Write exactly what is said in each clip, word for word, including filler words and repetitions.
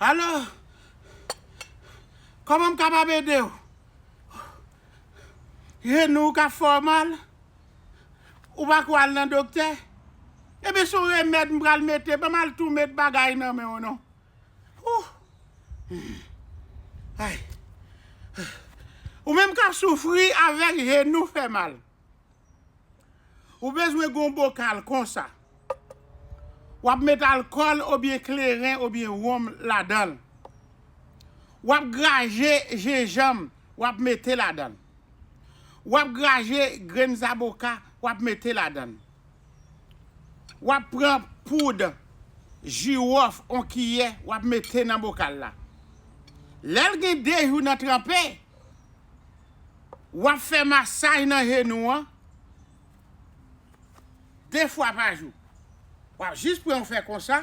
Alo, kòman m kapab ede w? Jenou w k ap fè w mal? Ou pa ko al nan doktè? Ebyen, se yon remèd m pral mete, ban m al tou met bagay nan men w non. Ou, ay. Ou menm k ap soufri avèk jenou fè mal. Ou bezwen gen yon bokal konsa. W ap met alkòl oubyen kleren oubyen wonm ladan l. W ap graje jenjanm, w ap mete ladan l. W ap graje grenn zaboka, w ap mete ladan l. W ap pran poud jiwòf, yon kiyè, w ap mete nan bokal la. Lè l gen de jou nan tranpe, w ap fè masaj nan jenou an de fwa pa jou. W ap jis pran yon fè konsa,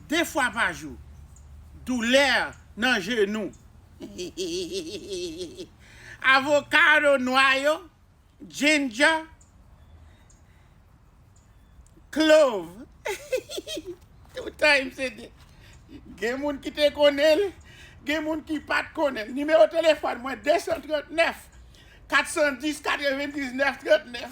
de fwa pa jou. Doulè nan jenou. Avokado nwa yo, ginger, clove. Toutan m se de. Gen moun ki te konnen l, gen moun ki pa t konnen l. Nimewo telefòn mwen, de san trant nèf, kat san dis, katrevendiznèf trant nèf.